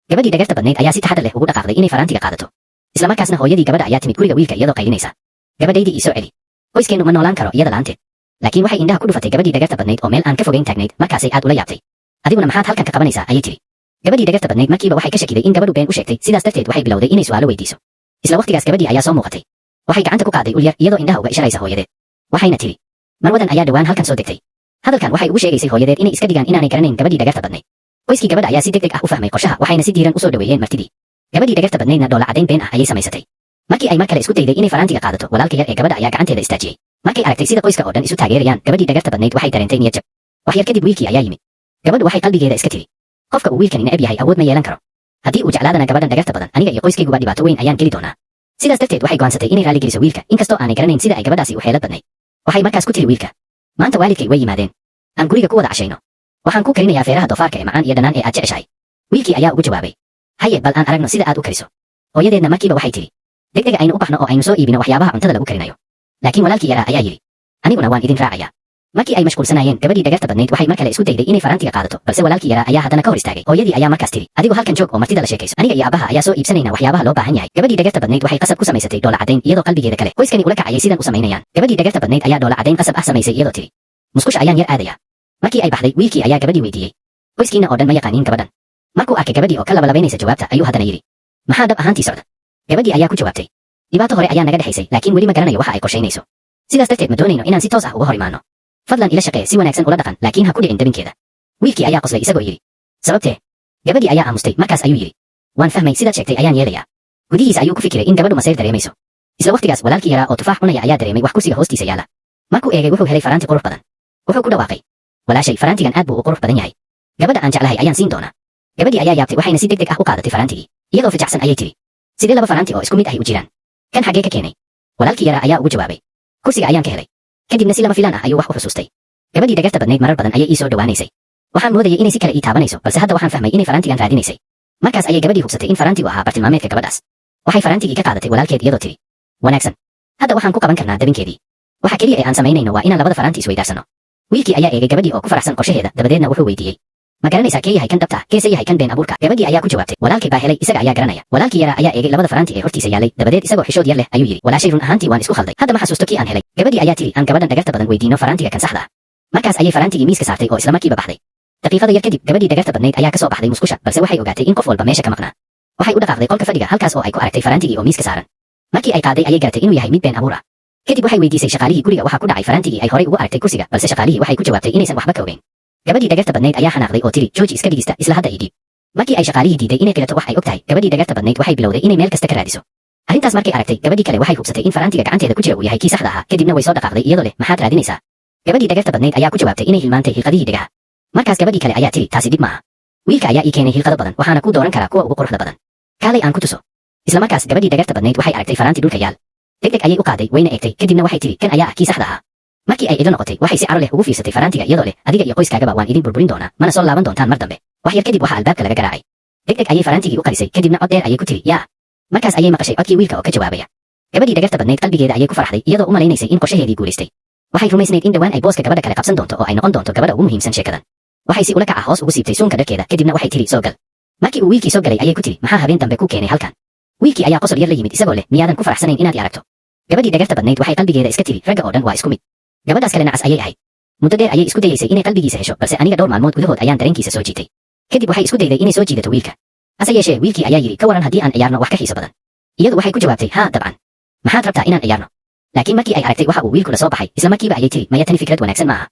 Gabadhii dhagarta badnayd ayaa si taxadar leh ugu dhaqaaqday inay faraantiga qaadato. Isla markaasna hooyadii gabadha ayaa timid guriga wiilka iyadoo qaylinaysa: "Gabadhaydii ii soo celi, qoyskeennu ma noolaan karo iyada la'aanteed." Laakiin waxay indhaha ku dhufatay gabadhii dhagarta badnayd oo meel aan ka fogayn taagnayd. Markaasay aad ula yaabtay. "Adiguna maxaad halkan ka qabanaysaa?" ayay tiri. Gabadhii dhagarta badnayd markiiba waxay ka shakiday in gabadhu been u sheegtay, sidaas darteed waxay bilowday inay su'aalo weydiiso. Isla waqtigaas gabadhii ayaa soo muuqatay. Waxay gacanta ku qaaday ul yar iyadoo indhaha uga isharaysa hooyadeed, waxayna tiri: "Marwadan ayaa dhowaan halkan soo degtay." Hadalkan waxay ugu sheegaysay hooyadeed inay iska dhigaan inaanay garanayn gabadhii dhagarta badnayd. Qoyskii gabadha ayaa si degdeg ah u fahmay qorshaha, waxayna si diiran usoo dhoweeyeen martidii. Gabadhii dhagarta badnaydna dhoola caddayn been ah ayay samaysatay. Markii ay mar kale isku dayday inay faraantiga qaadato, walaalka yar ee gabadha ayaa gacanteeda istaajiyey. Markay aragtay sida qoyska oo dhan isu taageerayaan, gabadhii dhagarta badnayd waxay dareentay niyad jab. Wax yar kadib wiilkii ayaa yimid. Gabadhu waxay qalbigeeda iska tiri: "Qofka uu wiilkani neceb yahay awood ma yeelan karo. Haddii uu jeclaadana gabadhan dhagarta badan, aniga iyo qoyskayguba dhibaato weyn ayaan geli doonaa." Sidaas darteed waxay go'aansatay inay raalli geliso wiilka, inkastoo aanay garanayn sida ay gabadhaasi u xeelad badnayd. Waxay markaas ku tiri wiilka: "Maanta waalidkay way yimaadeen, aan guriga ku wada cashayno. Waxaan ku karinayaa feeraha doofaarka ee macaan iyo dhanaan ee aad jeceshahay." Wiilkii ayaa ugu jawaabay: "Haye, bal aan aragno sida aad u kariso." Hooyadeedna markiiba waxay tiri: "Degdega aynu u baxno oo aynu soo iibino waxyaabaha cuntada lagu karinayo." Laakiin walaalkii yaraa ayaa yidhi: "Aniguna waan idin raacayaa." Markii ay mashquulsanaayeen, gabadhii dhagarta badnayd waxay mar kale isku dayday inay faraantiga qaadato, balse walaalkii yaraa ayaa haddana ka hor istaagay. Hooyadii ayaa markaas tiri: "Adigu halkan joog oo martida la sheekayso. Aniga iyo aabbaha ayaa soo iibsanayna waxyaabaha loo baahan yahay." Gabadhii dhagarta badnayd waxay qasab ku samaysatay dhoola caddayn, iyadoo qalbigeeda kale: "Qoyskani ula kacayay sidan u samaynayaan." Gabadhii dhagarta badnayd ayaa dhoola caddayn qasab ah samaysay iyadoo tiri: "Musqusha ayaan yar aadaya." Markii ay baxday, wiilkii ayaa gabadhii weydiiyey: "Qoyskiina oo dhan ma yaqaaniin gabadhan?" Markuu arkay gabadhii oo ka labalabaynaysa jawaabta, ayuu haddana yidhi: "Maxaa dhab ahaantii socda?" Gabadhii ayaa ku jawaabtay: "Dhibaato hore ayaa naga dhexaysay, laakiin weli ma garanayo waxa ay qorshaynayso. Sidaas darteed ma doonayno inaan si toos ah uga hor imaano. Fadlan ila shaqee, si wanaagsan ula dhaqan, laakiin ha ku dhicin dabinkeeda." Wiilkii ayaa qoslay isagoo yidhi: "Sababtee?" Gabadhii ayaa aamustay. Markaas ayuu yidhi: "Waan fahmay, sidaad sheegtay ayaan yeelayaa." Gudihiisa ayuu ku fikiray in gabadhu masayr dareemayso. Isla waqtigaas walaalkii yaraa oo tufaax cunaya ayaa dareemay wax kursiga hoostiisa yaala. Markuu eegay, wuxuu helay faraanti qurux badan. Wuxuu ku dhawaaqay: "Walaashay, faraantigan aad buu u qurux badan yahay. Gabadha aan jeclahay ayaan siin doonaa." Gabadhii ayaa yaabtay, waxayna si degdeg ah u qaadatay faraantigii. Iyadoo fajacsan ayay tiri: "Sidee laba faraanti oo isku mid ahi u jiraan? Kan xaggee ka keenay?" Walaalkii yaraa ayaa ugu jawaabay: "Kursiga ayaan ka helay." Kadibna si lama filaan ah ayuu wax u xusuustay: "Gabadhii dhagarta badnayd marar badan ayay ii soo dhowaanaysay. Waxaan moodayay inay si kale ii taabanayso, balse hadda waxaan fahmay inay faraantigan raadinaysay." Markaas ayay gabadhii hubsatay in faraantigu ahaa bartilmaameedka gabadhaas. Waxay faraantigii ka qaadatay walaalkeed iyadoo tiri: "Wanaagsan, hadda waxaan ku qaban karnaa dabinkeedii. Waxa keliya ee aan samaynayno waa inaan labada faraanti isweydaarsano." Wiilkii ayaa eegay gabadhii oo ku faraxsan qorshaheeda, dabadeedna wuxuu weydiiyey: "Ma garanaysaa kee yahay kan dhabta ah, keese yahay kan been abuurka?" Gabadhii ayaa ku jawaabtay: "Walaalkay baa helay, isaga ayaa garanaya." Walaalkii yaraa ayaa eegay labada faraanti ee hortiisa yaalay. Dabadeed isagoo xishood yar leh ayuu yidhi: "Walaashay, run ahaantii waan isku khalday. Hadda ma xasuusto kii aan helay." Gabadhii ayaa tiri: "Aan gabadhan dhagarta badan weydiino faraantiga kan saxda ah." Markaas ayay faraantigii miiska saartay oo isla markiiba baxday. Daqiiqada yar kadib gabadhii dhagarta badnayd ayaa ka soo baxday musqusha, balse waxay ogaatay in qof walba meesha ka maqnaa. Waxay u dhaqaaqday qolka fadhiga, halkaas oo ay ku aragtay faraantigii oo miiska saaran. Markii ay qaaday ayay garatay inuu yahay mid been abuur ah. Kadib waxay weydiisay shaqaalihii guriga waxa ku dhacay faraantigii ay horay ugu aragtay kursiga, balse shaqaalihii waxay ku jawaabtay inaysan waxba ka ogeyn. Gabadhii dhagarta badnayd ayaa xanaaqday oo tiri: "Jooji iska dhigista, isla hadda ii dhiib." Markii ay shaqaalihii diiday inay qirato wax ay og tahay, gabadhii dhagarta badnayd waxay bilowday inay meel kasta ka raadiso. Arrintaas markay aragtay gabadhii kale, waxay hubsatay in faraantiga gacanteeda ku jira uu yahay kii saxda ahaa. Kadibna way soo dhaqaaqday iyadoo leh: "Maxaad raadinaysaa?" Gabadhii dhagarta badnayd ayaa ku jawaabtay inay hilmaantay hilqadihii dhegaha. Markaas gabadhii kale ayaa tiri: "Taasi dhib maaha. Wiilka ayaa ii keenay hilqado badan, waxaana ku dooran karaa kuwa ugu quruxda badan. Kaalay aan ku tuso." Isla markaas gabadhii dhagarta badnayd waxay aragtay faraanti dhulka yaal. Degdeg ayay u qaaday, wayna eegtay, kadibna waxay tiri: "Kan ayaa ah kii saxda ahaa." Markii ay idlo noqotay, waxay si caro leh ugu fiirsatay faraantiga iyadoo leh: "Adiga iyo qoyskaagaba waan idin burburin doonaa, mana soo laaban doontaan mar dambe." Wax yar kadib waxaa albaabka laga garaacay. Degdeg ayay faraantigii u qarisay, kadibna cod dheer ayay ku tiri: "Yaa?" Markaas ayay maqashay codkii wiilka oo ka jawaabaya. Gabadhii dhagarta badnayd qalbigeeda ayay ku farxday, iyadoo u malaynaysay in qorshaheedii guulaystay. Waxay rumaysnayd in dhowaan ay booska gabadha kale qabsan doonto oo ay noqon doonto gabadha ugu muhiimsan sheekadan. Waxay si ula kaca hoos ugu siibtay suunka dharkeeda, kadibna waxay tiri: "Soo gal." Markii uu wiilkii soo galay ayay ku tiri: "Maxaa habeen dambe ku keenay halkan?" Wiilkii ayaa qosol yar la yimid isagoo leh: "Miyaadan ku faraxsanayn inaad i aragto?" Gabadhii dhagarta badnayd waxay qalbigeeda iska tiri: "Ragga oo dhan waa isku mid. Gabadhaas kale nacas ayay ahayd. Muddo dheer ayay isku dayaysay inay qalbigiisa hesho, balse aniga dhowr maalmood gudahood ayaan dareenkiisa soo jiitay." Kadib waxay isku dayday inay soo jiidato wiilka. Hase yeeshee wiilkii ayaa yidhi: "Ka waran haddii aan ciyaarno wax ka xiiso badan?" Iyadu waxay ku jawaabtay: "Haa, dabcan. Maxaad rabtaa inaan ciyaarno?" Laakiin markii ay aragtay waxa uu wiilku la soo baxay, isla markiiba ayay tiri: "Maya, tani fikrad wanaagsan maaha."